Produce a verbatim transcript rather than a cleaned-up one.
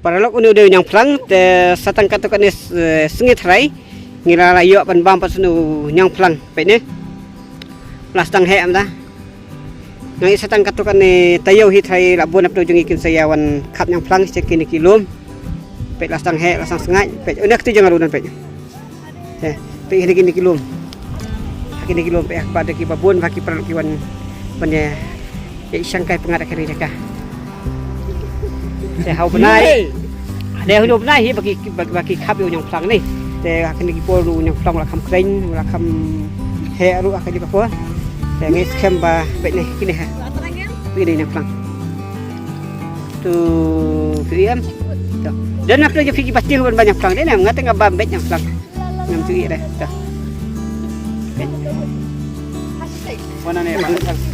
Paralok, une u dei u ñiangphlang, te sa tang katto katne, eh, sngi tharai ngi la, la ïoh ban bam pat sha une u ñiangphlang. Peit ne. La sdang heh mynta. Nga ngeit sa tang katto katne taïew hi tharai la bun na pdeng jong ngi kin sa ïa wan khap ñiangphlang sha kine ki lum. Peit, la sdang heh, la sdang sngaid. Peit, une kti jong nga ruh don, peit. Te peit, ha kine ki lum. Ha kine ki lum peit, ha kaba dei kiba bun ba ki paralok ki wan ban ïa, ïa shangkai pyngngad ha kane ka jaka. Te ha u bnai, dei ha u bnai hi ba ki, ba, ba ki khap ïa u ñiangphlang ne. Te ha kine ki por u ñiangphlang u la kham khlaiñ, u la kham heh ruh ha kine ki por. Te nga ngeit skhem ba, peit ne, kine ha. Peit ne ñiangphlang. Tu, tu ïam. Tu. Don na pdeng jong phi kiba tieng ban bam ñiangphlang, dei ne, nga te nga bam beit ñiangphlang. Ngam ju ïeh de. Dah. Mana ne, mana?